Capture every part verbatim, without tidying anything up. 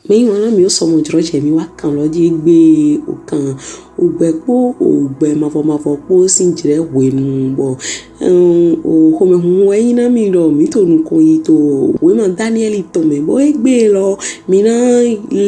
Mɛ yin wana mi o sɔmɔ jrɔ jɛ mi wa kan lɔ ji egbe o kan o gbɛ kpo o gbɛ mavɔ mavɔ kpo sin jrɛ hwenu bɔ o xomɛ hun wɛ yin na mi dɔ mi to nukɔn yi to wema Daniɛli tɔn mɛ bɔ egbe lɔ mi na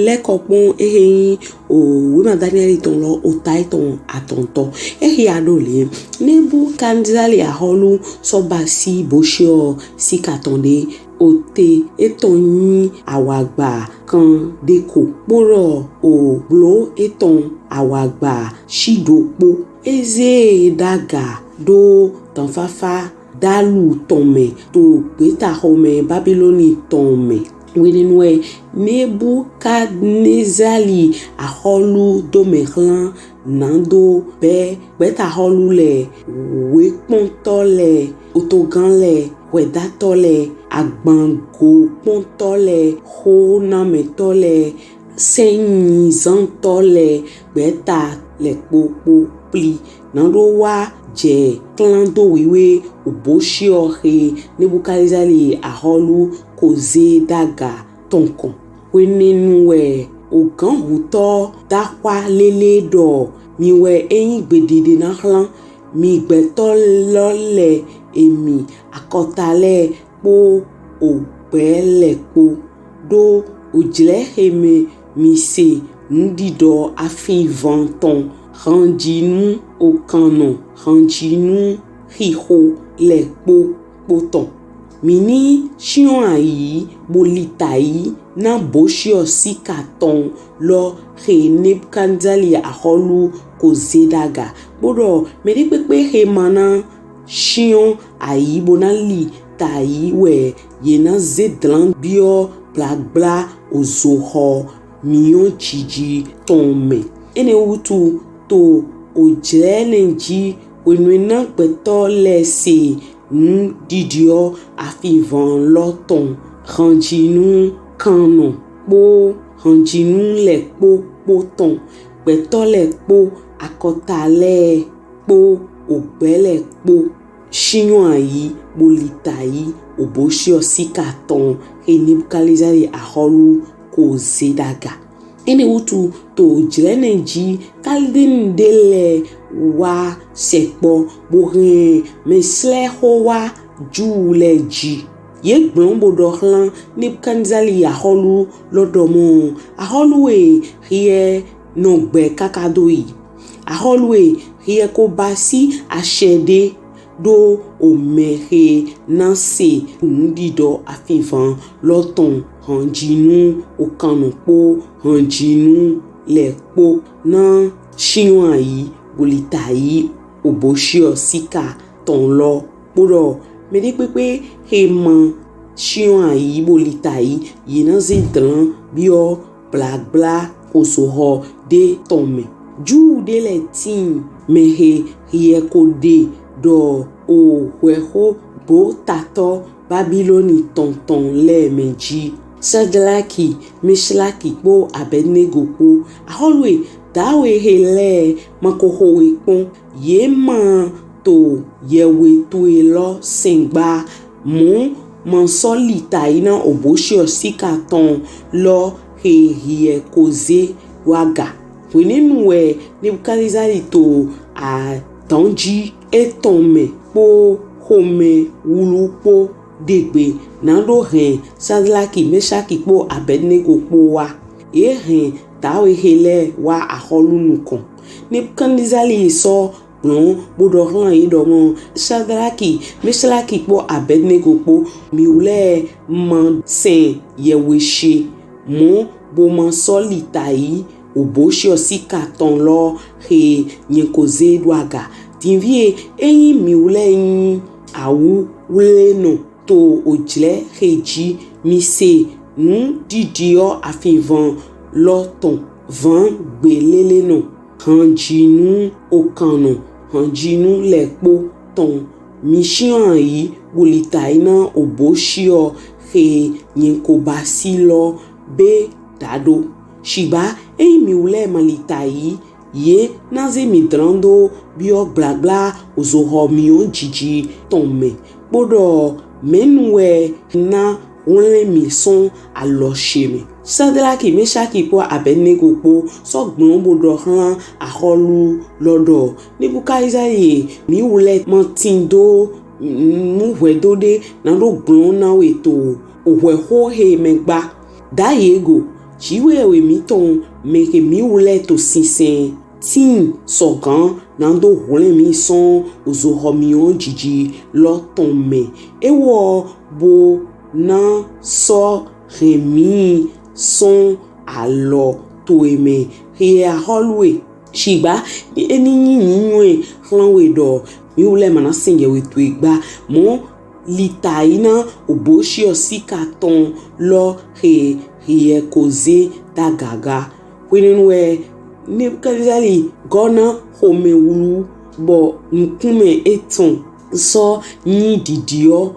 lɛkɔ kpɔn ehe yin o wema Daniɛli tɔn lɔ o ta etɔn atɔntɔ. Ehe a do le Nebukadnezali ahɔlu sɔ basi boshiɔ sika tɔn de. Ote etɔn yin awagba kan de ko kpodɔ ogblo etɔn awagba shido kpo. Eze e daga do danfafa dalu tɔn mɛ to gbetaxɔmɛ Babiloni tɔn mɛ. Hwenɛnu wɛ Nebukadnezali ahɔlu do mɛ hlan nado bɛ gbetaxɔlu lɛ, wekpɔntɔ lɛ, otogan lɛ, hwɛdatɔ lɛ, agbango kpɔntɔ lɛ, xonamɛtɔ lɛ, sɛnyizantɔ lɛ, gbɛta lɛ kpokpo kpli nado wa jɛ klando wiwe oboshiɔ xe Nebukadnezali ahɔlu ko ze daga tɔn kɔn. Hwenɛnu wɛ oganhutɔ daxwa lele dɔ mi wɛ eyin gbeɖiɖe na hlan mi gbɛtɔ lɔ lɛ emi akɔta lɛ kpo ogbɛ lɛ kpo do ojlɛ xe mɛ mi se nuɖiɖɔ afinvan tɔn, hanjinu okannɔ, hanjinu xixo lɛ kpo kpo tɔn. Mi ni shiɔn ayi bo li ta yi na boshiɔ sika tɔn lɔ xe Nebukadnezali ahɔlu ko ze daga. Kpodɔ mɛɖekpekpe xe ma na shiɔn ayi bo na li ta yi wɛ ye na ze dlan biɔ gblagbla ozoxɔ miɔn jiji tɔn mɛ. Enɛ wutu to ojlɛ nɛ ji hwenu e na gbɛtɔ lɛ se nuɖiɖiɔ afinvan lɔ tɔn, hanjinu kannɔ kpo hanjinu lɛ kpo kpo tɔn, gbɛtɔ lɛ kpo akɔta lɛ kpo ogbɛ lɛ kpo shiɔn ayi bo li ta yi oboshiɔ sika tɔn xe Nebukadnezali ahɔlu ko ze daga. Enɛ wutu to ojlɛ nɛ ji Kaldenu ɖe lɛ wa sɛkpɔ bo hɛn mɛslɛxo wa Ju lɛ ji. Ye gblɔn bo dɔ hlan Nebukadnezali ahɔlu lɔ dɔ mɔ, ahɔlu e hiɛ nɔ gbɛ kaka do yi, ahɔlu e hiɛ ko basi ashɛ ɖe do omɛ xe na se nuɖiɖɔ afinvan lɔ tɔn, hanjinu okannɔ kpo hanjinu lɛ kpo na shiɔn ayi bo li ta yi oboshiɔ sika tɔn lɔ. Kpodɔ mɛɖekpekpe xe ma shiɔn ayi bo li ta yi ye na ze dlan biɔ gblagbla ozoxɔ ɖe tɔn mɛ. Ju ɖe lɛ tin mɛ xe hiɛ ko ɖe dɔ o hwɛxo gbotatɔ Babiloni tɔn tɔn lɛ mɛ ji, Shadraki, Meshlaki kpo Abɛdnego kpo. Ahɔlu e, dawe xe lɛ ma ko xo we kpɔn. Ye ma to yɛwe towe lɔ sɛngba, mɔ ma sɔ li ta yi na oboshiɔ sika tɔn lɔ xe hiɛ ko ze wa ga. Hwenɛnu wɛ Nebukadnezali to adanji etɔn mɛ kpo xomɛ wulu kpo ɖegbe nado hɛn Shadraki, Mesaki kpo Abɛdnego kpo wa. Ye hɛn dawe xe lɛ wa ahɔlu nukɔn. Nebukadnezali sɔ gblɔn bo dɔ hlan ye dɔ mɔ, Shadraki, Meshlaki kpo Abɛdnego kpo, miwlɛ ma sɛn yɛwe she, mɔ bo ma sɔ li ta yi oboshiɔ sika tɔn lɔ xe nyɛ ko ze do aga. Dinvie, eyin miwlɛ yin awuwlenɔ to ojlɛ xe ji, mi se nuɖiɖiɔ afinvan lɔ tɔn, van gbelelenɔ, hanjinu okannɔ, hanjinu lɛ kpo tɔn. Mi shiɔn ayi bo li ta yi na oboshiɔ xe nyɛ ko basi lɔ be dado. Shigba eyin miwlɛ ma li ta yi, ye na ze mi dlan do biɔ gblagbla ozoxɔ miɔn jiji tɔn mɛ. Kpodɔ mɛnu wɛ na hwlɛn mi sɔn alɔ she mɛ. Sadraki, Mɛshaki kpo Abɛdnego kpo sɔ gblɔn bo ɖɔ xlan axɔlu lɔ ɖɔ, Nebukadnezali e, mi wlɛ ma tindo nu hwɛdo ɖe na ɖo gblɔn na we to ohwɛxo he mɛ gba. Dayi e go, Jiwheyɛwhe mitɔn mɛ he mi wlɛ to sinsɛn tin sɔgan na do hwlɛn mi sɔn ozoxɔ miɔn jiji lɔ tɔn mɛ. Ewɔ bo na sɔ hɛn mi sɔn alɔ towe mɛ, he axɔlu e. Shigba eni nyi nyinywɛ xlan we ɖɔ mi wlɛ ma na sɛn yɛwhe towe gba, mɔ litaina oboshiɔ sika tɔn lɔ he hiɛ ko ze dagaga. Hwenɛnu wɛ Nebukadnezali gɔ na xomɛwlu, bɔ nukunmɛ etɔn sɔ nyi ɖiɖiɔ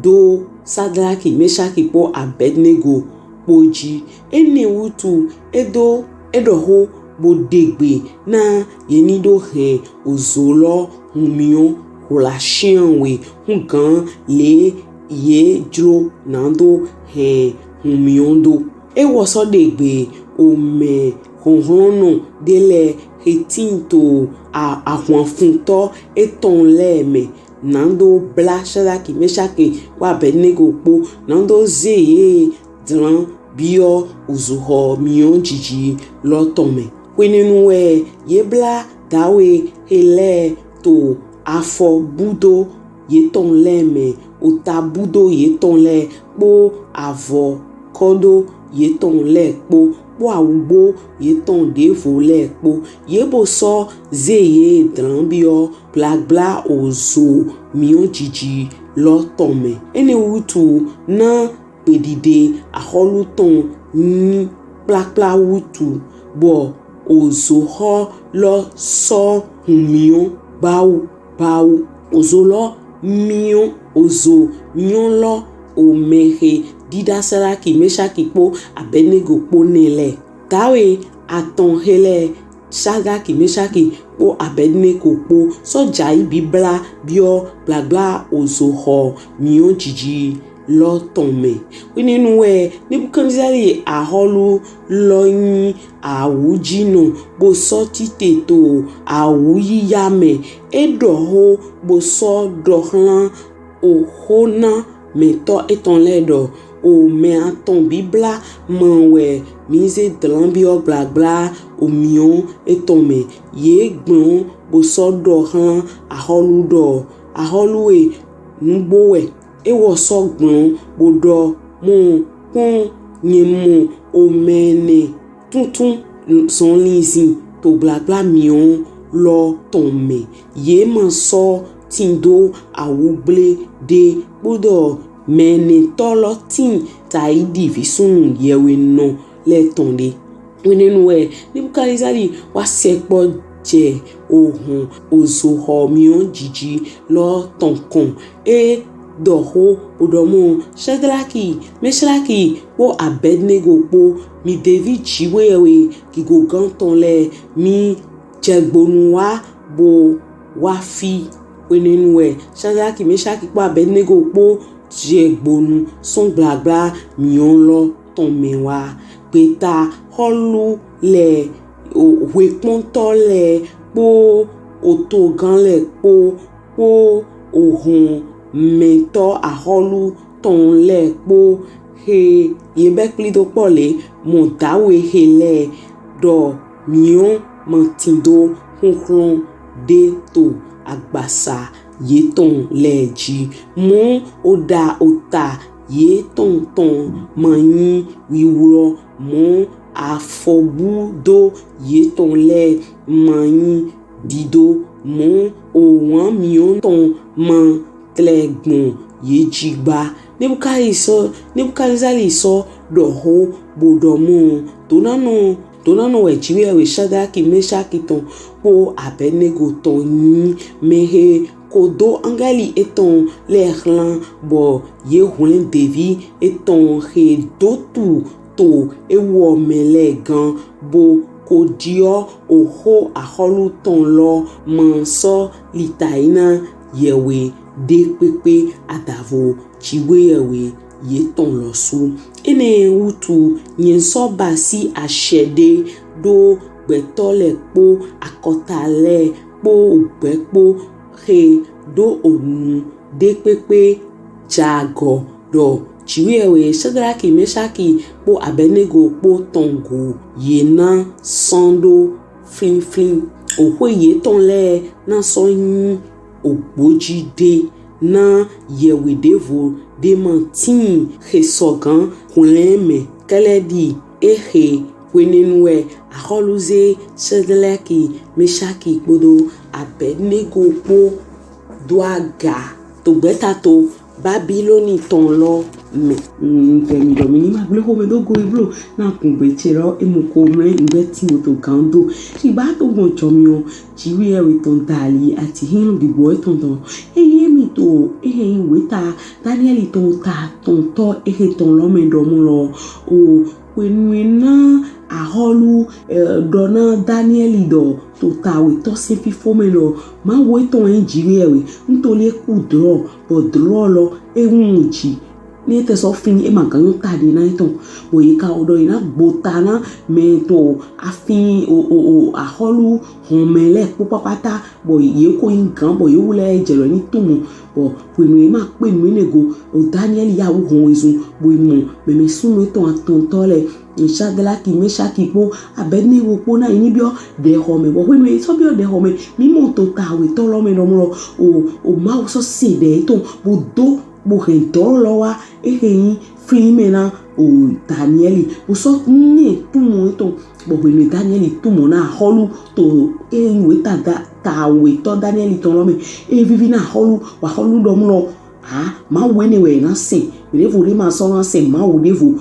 do Sadraki, Mɛshaki kpo Abɛdnego kpo ji. Enɛ wutu e do e ɖɔ xo bo ɖe gbe na ye ni ɖo hɛn ozo lɔ hunmiɔn hwla shianwe hugan le ye jlo na do hɛn hunmiɔn do. Ewɔ sɔ ɖe gbe omɛ hlɔnhlɔnnɔ ɖe lɛ he tin to a- ahwanfuntɔ etɔn lɛ mɛ, na do bla Shadraki, Mɛshaki kpo Abɛdnego kpo, na do ze ye dlan biɔ ozoxɔ miɔn jiji lɔ tɔn mɛ. Hwenɛnu wɛ ye bla dawe he lɛ to afɔ budo yetɔn lɛ mɛ, ota budo yetɔn lɛ kpo avɔ kɔdo yetɔn lɛ kpo, kpo awugbo yetɔn ɖevo lɛ kpo. Ye bo sɔ ze ye dlan biɔ gblagbla ozo miɔn jiji lɔ tɔn mɛ. Enɛ wutu na gbeɖiɖe axɔlu tɔn nyi kplakpla wutu, bɔ ozoxɔ lɔ sɔ hunmiɔn bawu bawu. Ozo lɔ miɔn, ozo miɔn lɔ omɛ he ɖiɖa Shadraki, Mɛshaki kpo Abɛdnego kpo nɛ lɛ. Dawe atɔn he lɛ Shadraki, Mɛshaki kpo Abɛdnego kpo sɔ jai bibla biɔ gblagbla ozoxɔ miɔn jiji lɔ tɔn mɛ. Hwenɛnu wɛ Nebukadnezali axɔlu lɔ nyi awujinɔ bo sɔ tite to awuyiya mɛ. E ɖɔ xo bo sɔ ɖɔ xlan oxo na mɛtɔ etɔn lɛ ɖɔ, omɛ atɔn bibla mɛ wɛ mi ze dlan biɔ gblagbla omiɔn etɔn mɛ. Ye gblɔn bo sɔ ɖɔ xlan axɔlu ɖɔ, axɔlu e, nugbo wɛ. Ewɔ sɔ gblɔn bo ɖɔ, mɔ kpɔn, nyɛ mɔ omɛ ɛnɛ tuntun zɔnlin zin to gblagbla miɔn lɔ tɔn mɛ. Ye ma sɔ tindo awugble ɖe kpodɔ mɛnɛtɔ lɔ tin taidi visunnu yɛwhenɔ lɛ tɔn ɖe. Hwenɛnu wɛ Nebukadnezali wa sɛkpɔ jɛ ohɔn ozoxɔ miɔn jiji lɔ tɔn kɔn. E ɖɔ xo bo ɖɔ mɔ, Shadraki, Mɛshaki kpo Abɛdnego kpo, mi devi Jiwheyɛwhe gigogan tɔn lɛ, mi jɛgbonu wa bo wa fi. Hwenɛnu wɛ Shadraki, Mɛshaki kpo Abɛdnego kpo jɛgbonu sɔn gblagbla miɔn lɔ tɔn mɛ wa. Gbeta xɔlu lɛ, o, hwekpɔntɔ lɛ kpo otogan lɛ kpo kpo ohɔn mɛtɔ axɔlu tɔn lɛ kpo he ye bɛ kpli do kpɔ le, mɔ dawe he lɛ ɖɔ miɔn ma tindo huhlɔn ɖe to agbasa yetɔn lɛ ji. Mɔ oɖa ota yetɔn tɔn ma nyi wiwlɔ, mɔ afɔbudo yetɔn lɛ ma nyi dido, mɔ owan miɔn tɔn ma tlɛ gbɔn ye ji gba. Nebukadnezali sɔ, Nebukadnezali sɔ ɖɔ xo bo ɖɔ mɔ, donanɔ, donanɔ wɛ Jiwheyɛwhe Shadraki, Mɛshaki tɔn kpo Abɛdnego tɔn nyi, mɛ he ko do angɛli etɔn lɛ xlan bɔ ye hwlɛn devi etɔn he do tu to ewɔ mɛ lɛ gan, bo ko diɔ oxo axɔlu tɔn lɔ ma sɔ litaina yɛwhe ɖe kpekpe adavo Jiwheyɛwhe yetɔn lɔsu. Enɛ wutu nyɛ sɔ basi ashɛ ɖe ɖo gbɛtɔ lɛ kpo akɔta lɛ kpo ogbɛ kpo he ɖo onu ɖe kpekpe jagɔ ɖɔ Jiwheyɛwhe Shadraki, Meshaki kpo Abednego kpo tɔn go ye na sɔn ɖo flinflin. Ohwe yetɔn lɛ na sɔ nyi ogboji ɖe na yɛwhe ɖevo ɖe ma tin he sɔgan hwlɛn mɛ kɛlɛ ɖi ehe hwenɛnu wɛ ahɔluze Shadraki, Meshaki kpodo Abednego kpo do aga to gbɛtato Babiloni tɔn lɔ mɛ. Nvɛ mi ɖɔ mi ni ma gble xomɛ do go iblo na kungbe ce lɔ emu ko mlɛ ngbɛ ti wo to gan do. Ṣigba to gbɔn jɔ mi o, Jiwheyɛwhe tɔn dali ati hin ɖigbo etɔn tɔn. Eye mi to ehe yin weta Daniɛli tɔn ta tɔntɔ ehe tɔn lɔ mɛ ɖɔ mɔ lɔ o hwenu e na ahɔlu ɖɔ na Daniɛli ɖɔ to ta wetɔ sin fifo mɛ lɔ, Mawu etɔn yin Jiwheyɛwhe. Ntoli e ku dlɔ bɔ dlɔ lɔ e wun ji. Ni e tɛ sɔ fin e ma gan nyɔ ta ɖe na etɔn. Bɔ ye ka ɖɔ ye na gbo ta na mɛ to afin o o o ahɔlu hɔnmɛ lɛ kpo kpakpata bɔ ye ko yin gan bɔ ye wu lɛ jɛ lɔ ni tumɔ bɔ hwenu e ma kpe nu enɛ go o Daniɛli ya wu hɔn ezun bo yi mɔ mɛmɛ sunnu etɔn atɔntɔ lɛ Shadraki, Meshaki kpo Abednego kpo na yi ni biɔ ɖɛxɔmɛ bɔ hwenu e sɔ biɔ ɖɛxɔmɛ mi mɔ to ta wetɔ lɔ mɛ ɖɔ mɔ lɔ o o Mawu sɔ se ɖɛ etɔn bo do bo hɛn dɔ lɔ wa ehe yin flimɛ na o Daniɛli bo sɔ nɛ tumɔ etɔn bɔ hwenu Daniɛli tumɔ na ahɔlu to ehe yin weta da ta wetɔ Daniɛli tɔn lɔ mɛ e vivi na ahɔlu wa ahɔlu ɖɔ mɔ lɔ a Mawu enɛ wɛ na sɛn mɛ ɖevo ɖe ma sɔ na sɛn Mawu ɖevo.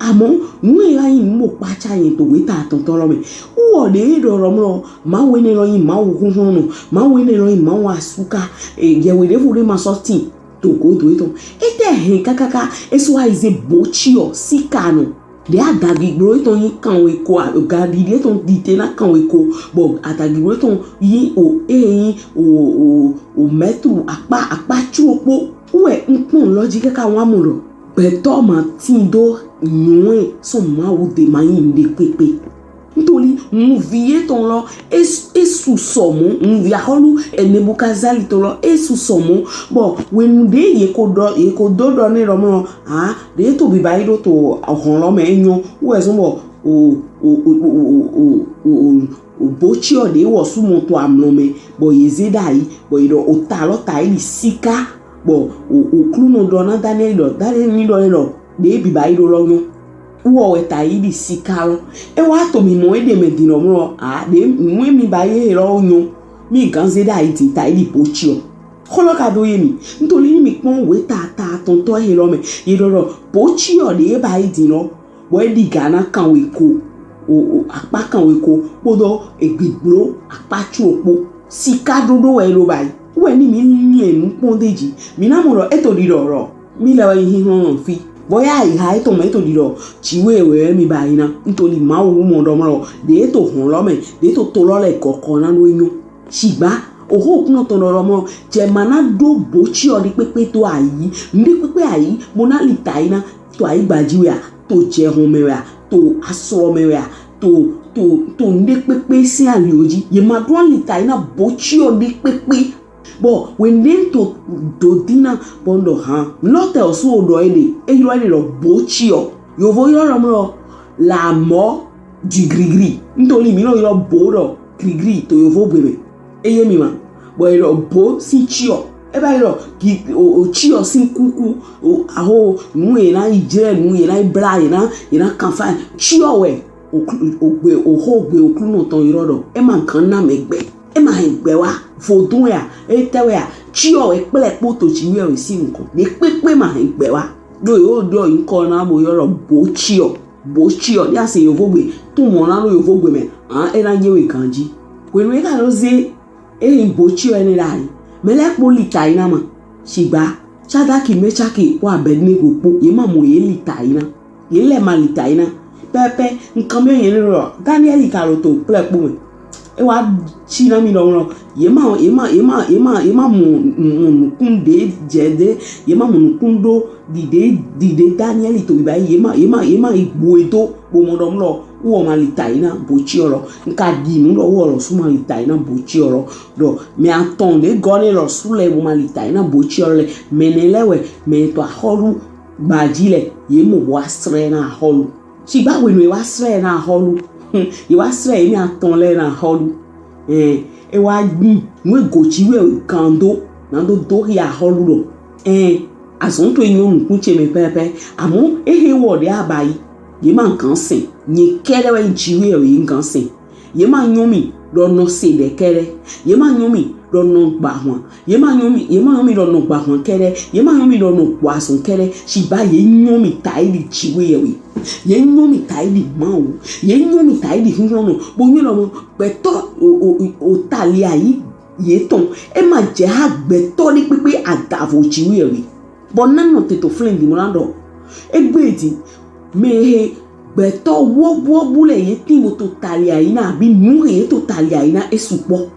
Amɔ nu e wa yin nu bo kpaca yɛn to weta atɔntɔ lɔ mɛ wɔ ɖe e ɖɔ ɖɔ mɔ lɔ Mawu enɛ lɔ yin Mawu huhlɔnnɔ, Mawu enɛ lɔ yin Mawu asuka. Yɛwhe ɖevo ɖe ma sɔ tin to godo etɔn. Etɛ hɛn kakaka e sɔ wa yi ze bociɔ sika nɔ. Ɖe adagigblo etɔn yin kanwe ko gaɖiɖi etɔn dite na kanwe ko bɔ adagigblo etɔn yin o e yin o o o mɛtru akpa akpa tso kpo. Wɛ nkpɔn lɔ ji kaka wa mɔ lɔ gbɛtɔ ma tin do nyɔɛ sɔ Mawu de ma yin ɖe kpekpe. Ntoli ŋuvi yetɔn lɔ e su sɔmɔ ŋuvi ahɔlu Nebukadnezali tɔn lɔ e su sɔmɔ bɔ hwenu ɖe ye ko ɖɔ ye ko do ɖɔ nɛ ɖɔ mɔ a ɖe to biba yi ɖo to hɔn lɔ mɛ enyɔ wɛ zɔn bɔ o o o o o o o o bociɔ ɖe wɔ sumɔ to amlɔ mɛ bɔ ye ze ɖayi bɔ ye ɖɔ o ta lɔ ta yi ɖi sika bɔ o o Oklunɔ ɖɔ na Daniɛli ɖɔ Daniɛli ni ɖɔ nɛ ɖɔ ɖe biba yi ɖo lɔ nyɔ. Wɔ wɛ ta yi ɖi sika lɔ. E wa to mi mɔ e ɖe mɛ din lɔ mɔ a ɖe nu e mi ba ye lɔ nyɔ. Mi gan ze ɖayi din ta yi ɖi bociɔ. Xɔ lɔ ka do ye mi. Ntoli ni mi kpɔn weta ta atɔntɔ ehe lɔ mɛ ye ɖɔ ɖɔ bociɔ ɖe ye ba yi din lɔ bɔ e ɖi ga na kanwe ko o o akpa kanwe ko kpodo egbigblo akpa tso kpo. Sika ɖoɖo wɛ e ɖo ba yi. Wɛ ni mi nyɛ nu kpɔn de ji mi na mɔ ɖɔ e to ɖiɖɔ lɔ. Mi lɛ wɛ yin huhlɔnnɔ fi. Bɔ ya yi ha etɔn mɛ e to ɖiɖɔ Jiwheyɛwhe wɛ mi ba yi na. Ntoli Mawu mɔ ɖɔ mɔ lɔ ɖe to hɔn lɔ mɛ ɖe to to lɔ lɛ kɔkɔ na ɖo enyɔ. Shigba oho Oklunɔ tɔn ɖɔ ɖɔ mɔ jɛ ma na ɖo bociɔ ɖe kpekpe to ayi, nu ɖe kpekpe ayi mo na li ta yi na to ayigba ji wɛ a, to jɛhɔn mɛ wɛ a, to aslɔ mɛ wɛ a, to to to nu ɖe kpekpe sin ali o ji. Ye ma ɖo ali ta yi na bociɔ ɖe kpekpe. Bɔ wɛ ne to do dina bɔ n ɖɔ han. Lɔtɛ osu o ɖɔ e ɖe, e ylɔ e ɖe ɖɔ bociɔ. Yovo ylɔ ɖɔ mɔ la mɔ di grigri. Ntoli mi nɔ ylɔ bo ɖɔ grigri to yovogbe mɛ. Eye mi ma. Bɔ e ɖɔ bo sin ciɔ. E ba ylɔ gi o o ciɔ sin kuku. O aho nu ye na yi jrɛ nu ye na yi bla ye na ye na kanfa ciɔ wɛ. O klu- o gbe oho gbe Oklunɔ tɔn ylɔ ɖɔ. E ma gan na mɛ gbɛ. E ma hɛn gbɛ wa. Vodun wɛ a, e tɛ wɛ a, ciɔ wɛ kplɛ kpo to Jiwheyɛwhe sin nukɔn. Ɖe kpekpe ma hɛn gbɛ wa. Ɖo yo ɖɔ yinkɔ na bo ylɔ ɖɔ bociɔ. Bociɔ ni a se yovogbe. Tun mɔ na ɖo yovogbe mɛ. An e na je we ganji. Hwenu e ka ɖo ze e yin bociɔ enɛ ɖayi. Mɛ lɛ kpo li ta yi na ma. Shigba Shadraki, Meshaki kpo Abednego kpo ye ma mɔ ye li ta yi na. Ye lɛ ma li ta yi na. Pɛpɛ nkan mi yɛn ɖɔ Daniɛli ka ɖo to kplɛ kpo mɛ. E wa tsi na mi ɖɔmlɔ. Ye ma ye ma ye ma ye ma ye ma mɔ mɔ nukun ɖe dze ɖe. Ye ma mɔ nukun ɖo ɖiɖe ɖiɖe Danieli to biba ye ma ye ma ye ma igbo edo bo mɔ ɖɔmlɔ. Wɔ ma li ta yi na botsi ɔlɔ. Nka di nu lɔ wɔ lɔ su ma li ta yi na botsi ɔlɔ. Ɖɔ mɛ atɔn ɖe gɔ ne lɔ su lɛ bo ma li ta yi na botsi ɔlɔ lɛ. Mɛ ne lɛ wɛ mɛ to axɔlu gbaji lɛ ye mo bo asrɛ na axɔlu. Shigba hwenu ye wa srɛ na axɔlu. Ye wa srɛ ye mɛ atɔn lɛ na axɔlu. Ɛn, e wa gbin nu e goji wɛ gan do na do do xia axɔlu ɖɔ. Ɛn, azɔn to nyɔ nukun ce mɛ pɛpɛ. Amɔ ehe wɔ ɖe aba yi. Ye ma gan sɛn. Nye kɛɖɛ wɛ ji wɛ ye gan sɛn. Ye ma nyɔ mi ɖɔ nɔ se ɖe kɛɖɛ. Ye ma nyɔ mi ɖɔ nɔ gbahwan. Ye ma nyɔ mi ye ma nyɔ mi ɖɔ nɔ gbahwan kɛɖɛ. Ye ma nyɔ mi ɖɔ nɔ gbɔ azɔn kɛɖɛ. Shigba ye nyɔ mi ta yi ɖi ji wɛ ye. Ye nyɔ mi ta yi ɖi Mawu. Ye nyɔ mi ta yi ɖi huhlɔnɔ. Bo nyɔ ɖɔ mɔ gbɛtɔ o o o tali ayi ye tɔn. E ma jɛ ha gbɛtɔ ɖe kpekpe adavo ji wɛ ye. Bɔ na nɔ te to flɛn di mɔ na ɖɔ. Egbe di mɛ he gbɛtɔ wɔbuɔbu lɛ ye tin bo to tali ayi na abi nu he ye to tali ayi na e sukpɔ.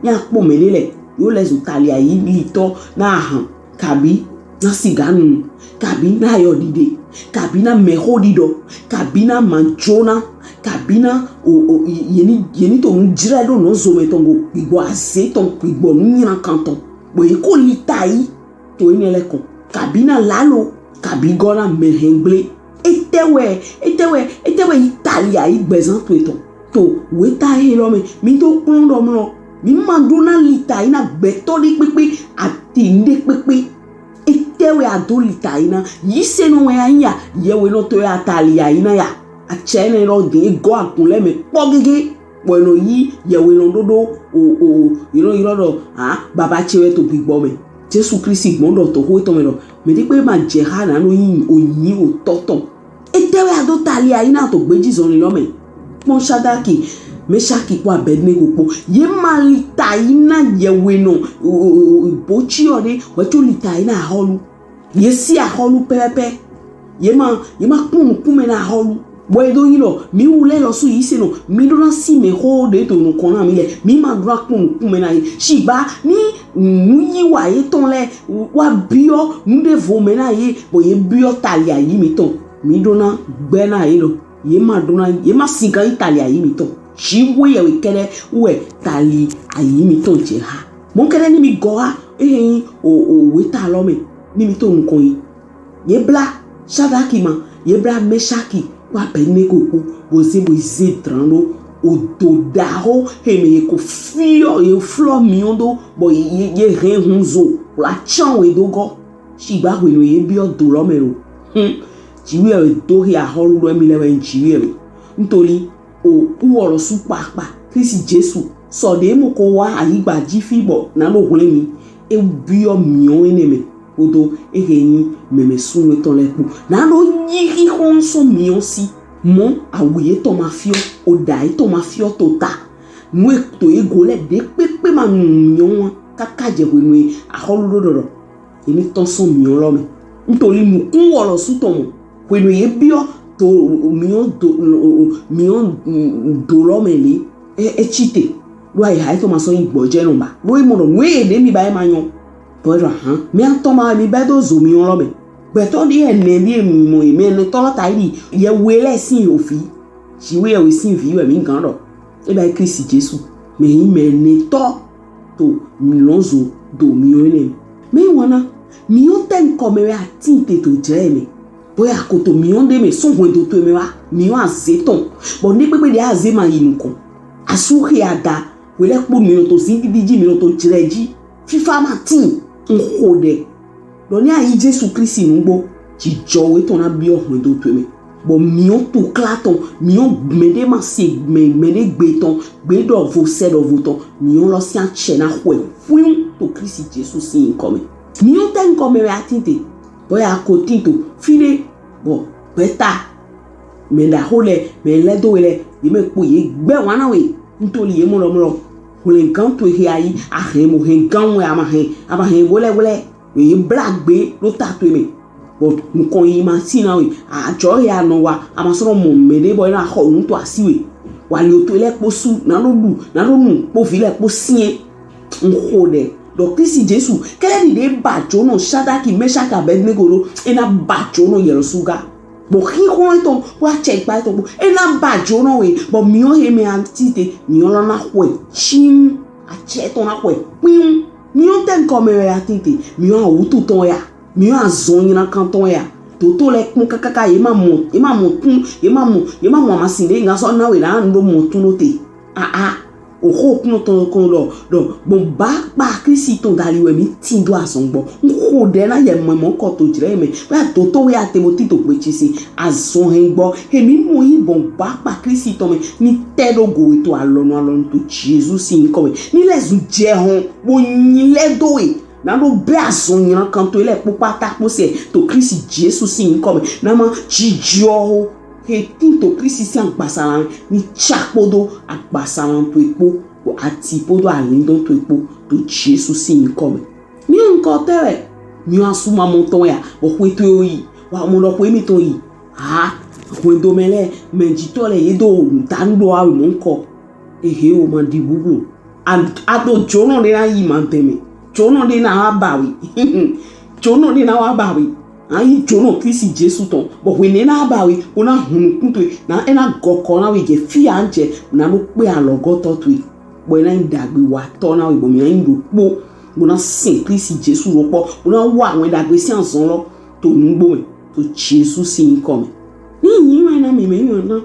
Mia kpɔ mɛ ɖe lɛ yo lɛ zo tali ayi litɔ na ahan kabi na siga nu kabi na ayɔ ɖiɖe kabi na mɛxo ɖiɖɔ kabi na majona kabi na o o yeni yeni to nu jrɛ ɖo nɔ zomɛ tɔn go gbigbɔ aze tɔn gbigbɔ nu nyina kan tɔn bɔ ye ko li ta yi to enɛ lɛ kɔn kabi na lalo kabi gɔ na mɛhɛngble. Etɛwɛ etɛwɛ etɛwɛ yi tali ayi gbɛzan to etɔn to weta he lɔ mɛ mi do kplɔn ɖɔ mlɔ mi ma ɖo na li ta yi na gbɛtɔ ɖe kpekpe ati ɖe kpekpe. Etɛwɛ a do li ta yi na yi se nɔ wɛ ya yi ya yɛwɛ nɔ to ya tali ayi na ya atsɛ nɛ lɔ de gɔ akun lɛ mɛ kpɔ gege. Bɔ e nɔ yi yɛwhenɔ ɖoɖo o o o yi nɔ yrɔ ɖɔ ha baba ce wɛ to gbigbɔ mɛ. Jesu Kristi gbɔn ɖɔ to xo etɔn mɛ ɖɔ mɛ ɖe kpe ma jɛ xa na nɔ yi o nyi o tɔ tɔn. Etɛwɛ a do tali ayi na to gbeji zɔnlin lɔ mɛ. Kpɔn Shadraki, Meshaki kpɔ Abednego kpɔ. Ye ma li ta yi na yɛwhenɔ o o o botsi ɔ ɖe wɛ tso li ta yi na axɔlu. Ye si axɔlu pɛpɛpɛ. Ye ma ye ma kpɔn nukun mɛ na axɔlu. Bɔ e do yi lɔ mi wu lɛ lɔ su yi se nɔ mi ɖo na si mɛ xo ɖe to nukɔn na mi lɛ mi ma ɖo na kpɔn nukun mɛ na ye. Shigba ni nu yi wa ye tɔn lɛ wa biɔ nu ɖe vo mɛ na ye bɔ ye biɔ tali ayi mi tɔn mi ɖo na gbɛ na ye lɔ ye ma ɖo na ye ma si gan yi tali ayi mi tɔn. Jiwe yɛwhe kɛɖɛ wɛ tali ayi mi tɔn jɛ xa. Mɔ kɛɖɛ ni mi gɔ xa ehe nyi o o weta lɔ mɛ ni mi to nukɔn yi. Ye bla Shadraki ma, ye bla Meshaki kpɔ Abednego kpo bo ze bo ze dran ɖo o do ɖaxo he mɛ ye ko fiɔ ye flɔ miɔ ɖo bɔ ye ye hɛn hun zo wla tsan we do gɔ. Shigba hwenu ye biɔ do lɔ mɛ ɖo. Hm. Jiwe wɛ do he axɔlu ɖo emi lɛ wɛ jiwe wɛ. Ntoli o uwɔ lɔ su kpakpa Kristi Jesu sɔ ɖe mo ko wa ayigba ji fi bɔ na ɖo hwlɛn mi e biɔ miɔ enɛ mɛ kodo ehe nyi mɛmɛ sunnu etɔn lɛ kpo na ɖo yi xixɔn sɔ miɔ si mɔ awu yetɔn ma fiɔ o ɖa yetɔn ma fiɔ to ta nu eto ego lɛ ɖe kpekpe ma nu miɔ wa kaka jɛ hwenu axɔlu ɖo ɖɔɖɔ emi tɔn sɔn miɔ lɔ mɛ. Ntoli nukun wɔ lɔ su tɔn mɔ hwenu ye biɔ to miɔ do miɔ do lɔ mɛ le e e tsi te ɖo ayi ha etɔn ma sɔ yi gbɔjɛ nɔ ba ɖo emɔ nɔ nu eye ɖe mi ba ema nyɔ. Bɔ e ɖɔ ahan mi atɔ ma mi bɛ do zo miɔ lɔ mɛ gbɛtɔ ɖi ɛnɛ ɖi emi mɔ yi mɛ ɛnɛ tɔ lɔ ta yi ɖi yɛ we lɛ sin ofi. Jiwe yɛwhe sin vi wɛ mi gan ɖɔ e ba yi Kristi Jesu mɛ yi mɛ ɛnɛ tɔ to mi lɔn zo do miɔ enɛ mɛ. Mɛ yi wɔna miɔ tɛ nkɔ mɛ wɛ atin te to jɛ mɛ bɔ ya ko to miɔ ɖe mɛ sɔn hwɛndo to mɛ wa miɔ aze tɔn bɔ ne kpekpe ɖe aze ma yi nukɔn asu xe ada wɛ lɛ kpo miɔ to zin didi ji miɔ to jlɛ ji fifa ma tin nxo ɖɛ. Ɖɔ ni ayi Jesu Kristi nugbo jijɔ wɛ tɔn na biɔ hwɛndo to mɛ bɔ miɔ to kla tɔn miɔ mɛ ɖe ma se mɛ mɛ ɖe gbe tɔn gbe ɖɔ vo sɛ ɖɔ vo tɔn miɔ lɔ sia tsɛ na xɔe fun to Kristi Jesu sin nkɔ mɛ. Miɔ tɛ nkɔ mɛ wɛ atin te bɔ ya ko tin to fi ɖe bɔ gbɛta mɛ ɖaxo lɛ mɛ lɛ do we lɛ ye mɛ kpo ye gbɛ wana we ntoli ye mɔ lɔ mɔ lɔ hwlɛngan to he ayi ahɛn mo hɛn gan wɛ ama hɛn ama hɛn wɛlɛwɛlɛ ye bla gbe ɖo ta to mɛ bɔ nukɔn yi ma si na we ajɔ he anɔ wa ama sɔ mɔ mɛ ɖe bɔ ye na xɔ nu to asi we Wali oto lɛ kpo su, na ɖo ɖu, na ɖo nu kpo vi lɛ kpo siɛ. N xo ɖɛ ɖɔ Kristi Jesu kɛlɛ ɖi ɖe ba jonɔ Shadraki, Meshaki, Abednego ɖo, e na ba jonɔ yɛlɛ suga. Bɔ xixlɔ etɔn kpo acɛ gba etɔn kpo e na ba jonɔ we. Bɔ miɔ he mɛ ati te, miɔ lɔ na xɔe tsim, acɛ etɔn na xɔe kpim. Miɔ tɛ nkɔ mɛ wɛ ati te, miɔ awutu tɔn ya, miɔ azɔn nyina kan tɔn ya. Toto lɛ kpɔn kakaka, ye ma mɔ, ye ma mɔ tun, ye ma mɔ, ye ma mɔ amasin ɖe nga sɔ na we na ɖo mɔ tun ɖo te. Aa, oxo kunɔ tɔn kɔn ɖɔ ɖɔ gbɔn ba kpa Kristi tɔn dali wɛ mi tin do azɔn gbɔ. N xo ɖɛ na yɛ mɔ mɔ kɔ to jrɛ mɛ. Wɛ toto wɛ ate mo ti to gbe ci si azɔn hɛn gbɔ. He mi mɔ yi bɔn ba kpa Kristi tɔn mɛ ni tɛ ɖo go we to alɔnu alɔnu to Jesu si nkɔ mɛ. Ni lɛ zu jɛ hɔn wo nyi lɛ do we. Na ɖo bɛ azɔn nyina kan to lɛ kpokpata kpo sɛ to Kristi Jesu si nkɔ mɛ. Na ma jijɔ ho he tin to Kristi si agbasalan ni tsa kpodo agbasalan to ekpo, ati kpodo alindɔn to ekpo to Jesu si nkɔ mɛ. Mi nkɔ tɛ wɛ, mi asuma mɔ tɔn ya, bɔ xwe to yi, wa mɔ ɖɔ xwe mi tɔn yi. Ha, xwe do mɛ lɛ, mɛ jitɔ lɛ ye do danu ɖo awe mɔ nkɔ. Ehe o ma di bubu. A, a ɖo jonɔ ɖe na yi ma dɛmɛ. Jonɔ ɖe na wa ba we. Jonɔ ɖe na wa ba we. A yi jonɔ Kristi Jesu tɔn. Bɔ hwenu na ba we, o na hunu kunto na e na gɔkɔ na we jɛ fi a jɛ na ɖo kpe alɔgɔtɔ to e. Bɔ e na yi dagbe wa tɔ na we bɔ mi na yi ɖo kpo. Bo na sin Kristi Jesu ɖo kpɔ. Bo na wa wɛn dagbe si azɔn lɔ to nugbo mɛ. To Jesu si nkɔ mɛ. Ni nyi wɛ na mi mɛ nyi wɛ na.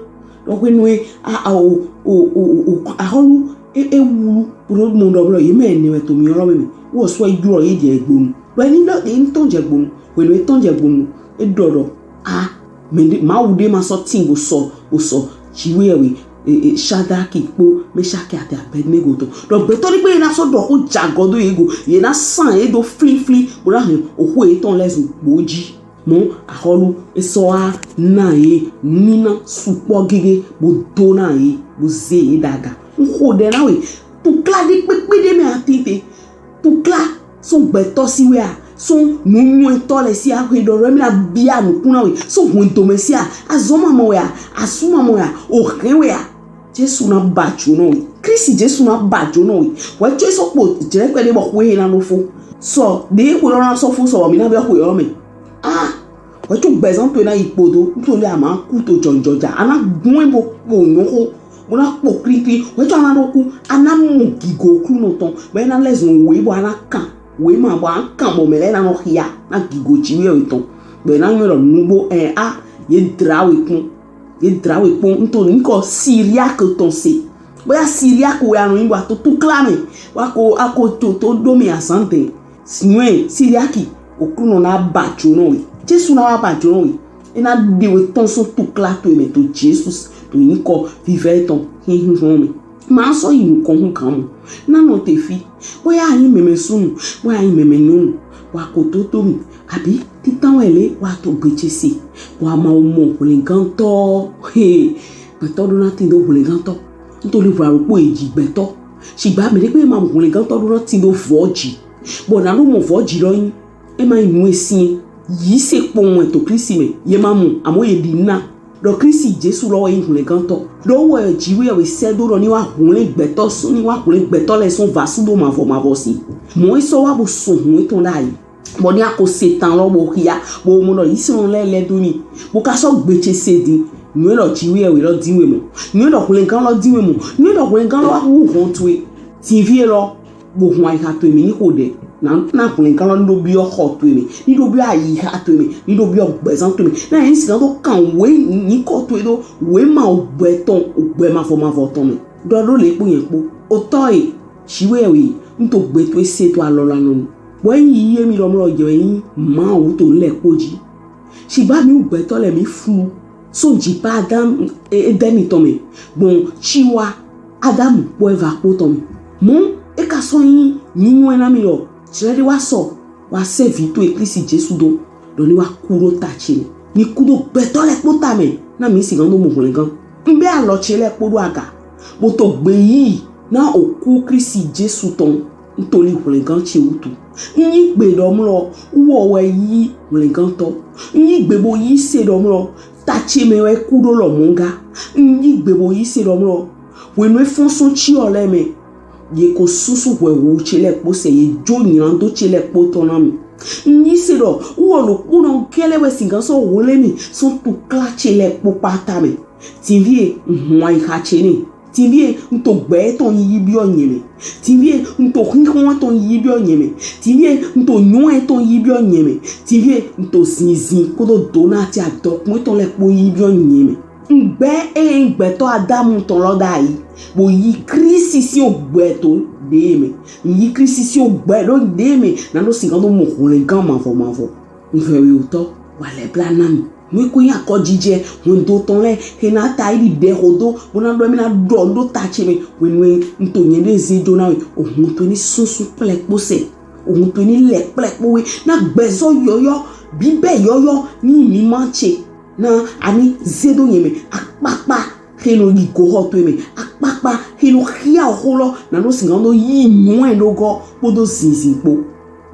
Ɖɔ hwenu e a a o o o o o ahɔlu e e wulu ro mo ɖɔ blɔ ye mɛ ne wɛ to mi lɔ mɛ. Wo sɔ e jlɔ ye jɛ gbonu. Ɖɔ ni ɖɔ e ntɔn jɛ gbonu. Hwenu e tɔn jɛ gbonu e ɖɔ ɖɔ a mɛ ɖe Mawu ɖe ma sɔ tin bo sɔ bo sɔ Jiwheyɛwhe e e Shadraki kpo Meshaki ati Abednego tɔn. Ɖɔ gbɛtɔ ɖe kpe ye na sɔ ɖɔ xo jagɔ do ye go. Ye na san ye do flifli bo na hɛn oxo ye tɔn lɛ zun gbo ji. Mɔ ahɔlu esɔ wa na ye nina sukpɔ gege bo do na ye bo ze ye daga. N xo ɖɛ na we, tukla ɖe kpekpe ɖe mɛ ati te. Tukla sɔn gbɛtɔ si wɛ a, sɔn nunywɛtɔ lɛ si a, xwe ɖɔɖɔ mi na bia nukun na we, sɔn hwɛndo mɛ si a, azɔn ma mɔ wɛ a, asu ma mɔ wɛ a, ohɛn wɛ a. Jesu na ba jonɔ we. Kristi Jesu na ba jonɔ we. Wɛ co sɔ kpo jrɛ kpɛ ɖe bɔ xwe na ɖo fo. Sɔ ɖe xwe lɔ na sɔ fo sɔ bɔ mi na bɛ xwe lɔ mɛ. Ah, wɛ co gbɛzan to na yi kpo do. Nto le a ma ku to jɔnjɔja. A na gbɔn bo kpo nyɔ xo. Bo na kpo krikri. Wɛ co a na ɖo ku. A na mɔ gigo klu nɔ tɔn. Bɛ na lɛ zɔn we bɔ a na kan. We ma bɔ a kan bɔ mɛ lɛ na nɔ xia. Na gigo Jiwheyɛwhe tɔn. Bɛ na nyɔ lɔ nugbo ɛ a ye dra we kun. Ye dra we kpɔn nto nkɔ Siriaki tɔn se. Boya Siriaki wɛ anɔ yin bɔ a to tukla mɛ. Wa ko a ko to to do mi azan tɛ. Sinyɔn Siriaki Oklunɔ na ba jonɔ we. Jesu na wa ba jonɔ we. E na ɖe we tɔn sɔn tukla to e mɛ to Jesu to yinkɔ vivɛ tɔn hinhin mɛ. Ma sɔ yi nukɔn hun kan mɔ. Na nɔ te fi. Boya a yin mɛmɛ sunu, boya a yin mɛmɛ nyɔnu. Wa ko to to mi. Abi titan wɛ le wa to gbece se. Wa ma wo mɔ hwlɛngantɔ. He. Gbɛtɔ ɖo na tin do hwlɛngantɔ. Ntoli hwla ɖokpo e ji gbɛtɔ. Shigba mɛ ɖe kpe ma hwlɛngantɔ ɖo na tin do vɔji. Bɔ na ɖo mɔ vɔji lɔ yin. E ma yin nu e sin. Yi se kpɔn wɛ to Kristi mɛ. Ye ma mɔ, amɔ ye ɖi na. Ɖɔ Kristi Jesu lɔ wɛ yin hwlɛngantɔ. Ɖɔ wɛ Jiwheyɛwhe sɛ do ɖɔ ni wa hwlɛn gbɛtɔ sɔn, ni wa hwlɛn gbɛtɔ lɛ sɔn vasudo mavɔ mavɔ si. Mɔ e sɔ wa bo sɔn hun etɔn ɖayi. Bɔ ni a ko se tan lɔ bo xia, bo mɔ ɖɔ yisɔn lɛ lɛ do ni. Bo ka sɔ gbece se din. Nyuɛ ɖɔ Jiwheyɛwhe lɔ din we mɔ. Nyuɛ ɖɔ hwlɛngan lɔ din we mɔ. Nyuɛ ɖɔ hwlɛngan lɔ wa wu hɔn towe. Tinvie lɔ bo hun ayiha to e mɛ ni xo ɖɛ. Na na hwlɛngan lɔ ni ɖo biɔ xɔ to e mɛ. Ni ɖo biɔ ayiha to e mɛ. Ni ɖo biɔ gbɛzan to e mɛ. Na yin sigan to kan we ni kɔ to e ɖo. We ma ogbɛ tɔn, ogbɛ mavɔ mavɔ tɔn mɛ. Ɖɔ ɖo le kpo yɛn kpo. Otɔ e, Jiwheyɛwhe, n to gbe towe se to alɔ la nɔ nu. Bɔ yin yi ye mi lɔ mlɔ jɛ yin Mawu to lɛ kpo ji. Shigba mi wu gbɛtɔ lɛ mi flu. Sɔn ji pa Adam e, Edɛni tɔn mɛ. Gbɔn ci wa Adamu kpo Eva kpo tɔn mɛ. Mɔ e ka sɔ yin nyunyuɛ na mi lɔ. Jrɛ ɖe wa sɔ. Wa sɛ vi to e Kristi Jesu do, ɖɔ ni wa ku ɖo ta ce mɛ. Ni ku ɖo gbɛtɔ lɛ kpo ta mɛ, na mi sigan do mɔ hwlɛngan. N bɛ alɔ ce lɛ kpo ɖo aga, bo to gbe yi na oku Kristi Jesu tɔn, n to li hwlɛngan ce wutu. N yin gbe ɖɔ mlɔ, wɔ wɛ yi hwlɛngantɔ. N yin gbe bo yi se ɖɔ mlɔ, ta ce mɛ wɛ ku ɖo lɔ mɔ ga. N yi gbe bo yi se ɖɔ mlɔ. Hwenu e fɔn sɔn ci ɔ lɛ mɛ, ye ko susu hwɛhu ce lɛ kpo sɛ, ye jo nylando ce lɛ kpo tɔn na mi. N yi se ɖɔ wɔ lo kpo nɔ kɛlɛ wɛ sigan sɔ hwle mi sɔn tukla ce lɛ kpo kpata mɛ. Tinvie, n hɔn ayiha ce nɛ. Tinvie, n to gbɛ etɔn yi biɔ nyɛ mɛ. Tinvie, n to xixɔn etɔn yi biɔ nyɛ mɛ. Tinvie, n to nyɔ etɔn yi biɔ nyɛ mɛ. Tinvie, n to zinzin kpodo dona ti adɔkun etɔn lɛ kpo yi biɔ nyɛ mɛ. N gbɛ e n gbɛtɔ Adamu tɔn lɔ da yi, bo yi Kristi si o gbɛ to ɖe mɛ. N yi Kristi si o gbɛ ɖo ɖe mɛ, na ɖo sigan do mɔ hwlɛngan mavɔ mavɔ. N vɛ wi otɔ, wa lɛ bla na mi. Nue ko yin akɔjijɛ hwɛndo tɔn lɛ he na ta yi ɖiɖɛ xodo, bo na ɖɔ mi na ɖɔ nu ɖo ta ce mɛ. Hwenu e n to nyɛ ɖe ze jo na we, ohun to ni sunsun kplɛ kpo sɛ, ohun to ni lɛ kplɛ kpo we, na gbɛzɔ yɔyɔ, bibɛ yɔyɔ ni mi ma ce, na ani ze ɖo nyɛ mɛ, akpakpa he nɔ yi goxɔ to mɛ, akpakpa he nɔ xia oxo lɔ, na ɖo sigan do yi nyɔɛ ɖo gɔ kpodo zinzin kpo.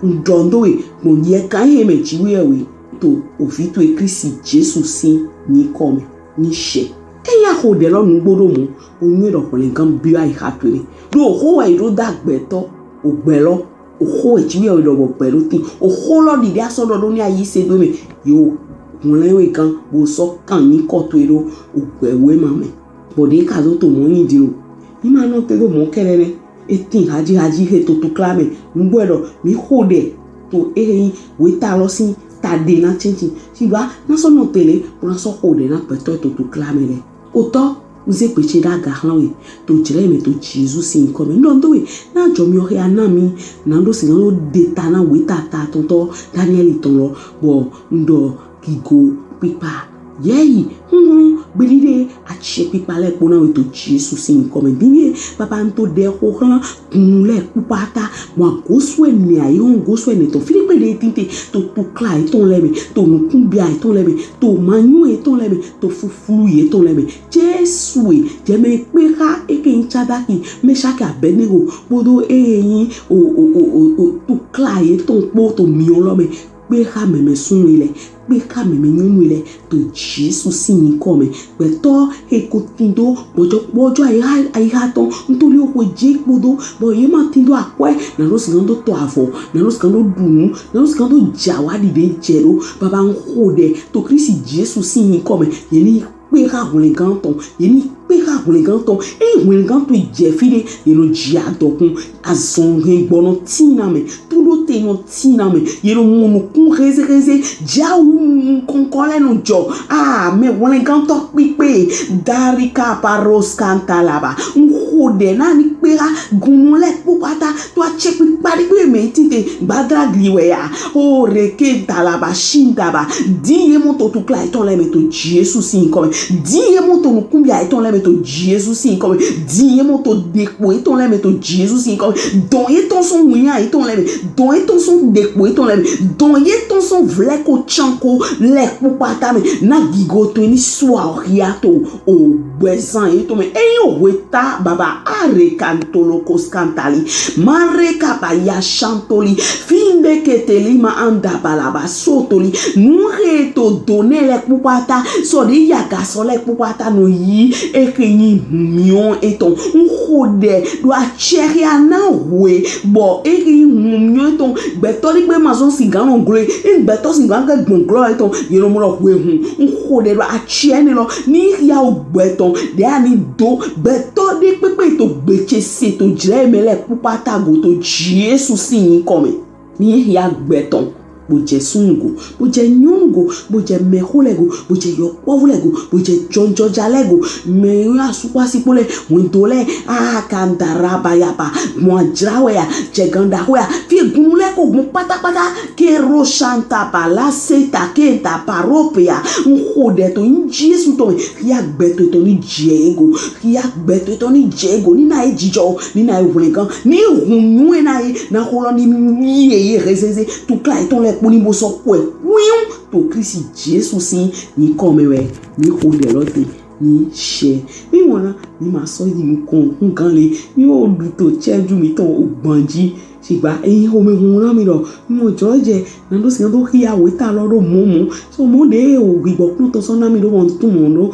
N ɖɔ n do we gbɔn yɛ kan he mɛ ji we wɛ to ovi to e Kristi Jesu sin nyikɔ mɛ ni sɛ. Eya xo ɖɛ lɔ nugbo ɖo mɔ, o nyɛ ɖɔ hwlɛngan biɔ ayiha to ne. Ɖo oxo wɛ yi ɖo da gbɛtɔ, o gbɛ lɔ, oxo wɛ ji we wɛ ɖɔ bɔ gbɛ ɖo tin. Oxo lɔ ɖiɖi asɔ ɖɔ ɖo ni ayi se do mɛ. Yo hwlɛn we gan bo sɔ kan nyikɔ to e ɖo o gbɛ we ma mɛ. Bɔ ɖe ka zo to mɔ nyi di o. Ni ma nɔ te ɖo mɔ kɛlɛ nɛ. E tin haji haji he to tukla mɛ. Nugbo ɖɔ mi xo ɖɛ to ehe yin weta lɔ sin ta ɖe na tsɛntsɛn. Sigba na sɔ nɔ tele bo na sɔ xo ɖɛ na gbɛtɔ to tukla mɛ lɛ. Otɔ, n ze gbe ce ɖo aga xlan we to jlɛ mɛ to Jesu sin nyikɔ mɛ. N ɖɔ n do we na jɔ mi ɔ he a na mi na ɖo sigan do ɖe ta na weta ta tɔntɔ Daniɛli tɔn lɔ, bɔ n ɖɔ gigo kpikpa yɛyi hunhun gbeɖiɖe acɛ kpikpa lɛ kpo na we to Jesu sin nyikɔ mɛ. Din ye baba n to ɖɛ xo xlan gunu lɛ kpukpata, mɔ agosu ɛnɛ ayi hɔn gosu ɛnɛ tɔn fi ɖe kpe ɖe tinte to tukla yetɔn lɛ mɛ, to nukunbia yetɔn lɛ mɛ, to manyu yetɔn lɛ mɛ, to fuflu yetɔn lɛ mɛ. Jesu e jɛ mɛ kpe xa eke yin Tsadaki, Mɛsaki, Abɛdnego kpodo eye yin o o o o o tukla yetɔn kpo to miɔn lɔ mɛ. Kpe xa mɛmɛ sunnu lɛ, kpe xa mɛmɛ nyɔnu lɛ to Jesu sin nyikɔ mɛ. Gbɛtɔ he ko tindo gbɔjɔ gbɔjɔ ayiha ayiha tɔn, n to li o xwe je kpodo bɔ ye ma tindo akwɛ, na ɖo sigan do tɔ avɔ, na ɖo sigan do ɖu nu, na ɖo sigan do jawa ɖiɖe jɛ ɖo. Baba n xo ɖɛ to Kristi Jesu sin nyikɔ mɛ, ye ni kpe xa hwlɛngan tɔn, ye ni kpe xa hwlɛngan tɔn. Eyin hwlɛngan to jɛ fi ɖe, ye nɔ ji adɔkun, azɔn hɛn gbɔ nɔ tin na mɛ, tuɖote nɔ tin na mɛ, ye nɔ mɔ nukun hezeheze, jawu nukɔnkɔ lɛ nɔ jɔ. Ah, mɛ hwlɛngantɔ kpikpe, darika paros kantalaba. N xo ɖɛ na ni kpe xa gunu lɛ kpokpata to acɛ kpikpa ɖe kpe mɛ tinte gbadra gli wɛ ya. O reke talaba shindaba. Din ye mɔ to tukla etɔn lɛ mɛ to Jesu sin nyikɔ mɛ. Din ye mɔ to nukunbia etɔn lɛ mɛ to Jesu sin nyikɔ mɛ. Din ye mɔ to ɖekpo etɔn lɛ mɛ to Jesu sin nyikɔ mɛ. Dɔn ye tɔn sɔn winya etɔn lɛ mɛ. Dɔn ye tɔn sɔn ɖekpo etɔn lɛ mɛ. Dɔn ye tɔn sɔn vlɛ ko can ko lɛ kpokpata mɛ. Na gigo to ni sua ohia to o gbɛzan ye to mɛ. Eyin o hweta baba are kantolo koskantali. Mare kaba ya shantoli. Finde keteli ma anda balaba sotoli. Nu he to done lɛ kpokpata. Sɔ de yaga sɔ lɛ kpokpata no yi. Eke yin miɔn etɔn. N xo ɖɛ ɖo acɛ he a na hwe. Bɔ eke yin miɔn etɔn. Gbɛtɔ ɖe kpe ma sɔn sigan nɔ glo. N gbɛtɔ sigan ke gbɔn glo etɔn. Ye nɔ mɔ ɖɔ hwe hun. N xo ɖɛ ɖo acɛ ne lɔ. Ni ya o gbɛtɔ. Ɖe a ni do. Gbɛtɔ ɖe kpekpe to gbece se to jlɛ mɛ lɛ kpokpata go to Jesu sin nyikɔ mɛ. Ni ya gbɛtɔ. Bo jɛ sunnu go, bo jɛ nyɔnu go, bo jɛ mɛxo lɛ go, bo jɛ yɔkpɔvu lɛ go, bo jɛ jɔnjɔja lɛ go, mɛ yɔ asukpasi kpo lɛ, hwendo lɛ, a kandara bayaba, mɔ ajra wɛ ya, jɛ ganda xo ya, fi gunu lɛ ko gun patapata, ke ro shanta ba la seta ke ta paro pe ya, n xo ɖɛ to n Jesu tɔn mɛ, ya gbɛtɔ tɔn ni jɛ ego, ya gbɛtɔ tɔn ni jɛ ego, ni na ye jijɔ, ni na ye hwlɛngan, ni hun nu e na ye, na xo lɔ ni ye ye hezeze, tukla etɔn lɛ kpo ni bo sɔ kɔɛ wiun to Kristi Jesu sin nyikɔ mɛ wɛ ni xo ɖɛ lɔ te. mi sɛ. Mi wɔna mi ma sɔ yi nukɔn hugan le. Mi wo ɖu to cɛju mitɔn ogban ji. Sigba eyin xomɛhunhun na mi ɖɔ mi mɔ jlɔjɛ na ɖo si na do xia weta lɔ ɖo mɔmɔ. So mɔ ɖe wo gbigbɔ kplɔtɔ sɔ na mi ɖo mɔ tun mɔ ɖo.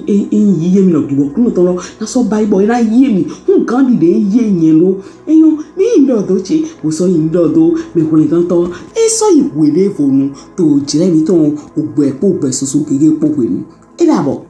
Eyin yi ye mi lɔ gbigbɔ kplɔtɔ lɔ na sɔ ba yi bɔ e na yi mi hugan ɖi ɖe ye nyɛ ɖo. Eyin mi yi ɖɔ do ce wo sɔ yi ɖɔ do mɛ hwlɛngantɔ e sɔ yi hwe ɖe vonu to jlɛ mitɔn ogbɛ kpo ogbɛ soso gege kpo hwenu. E ɖabɔ.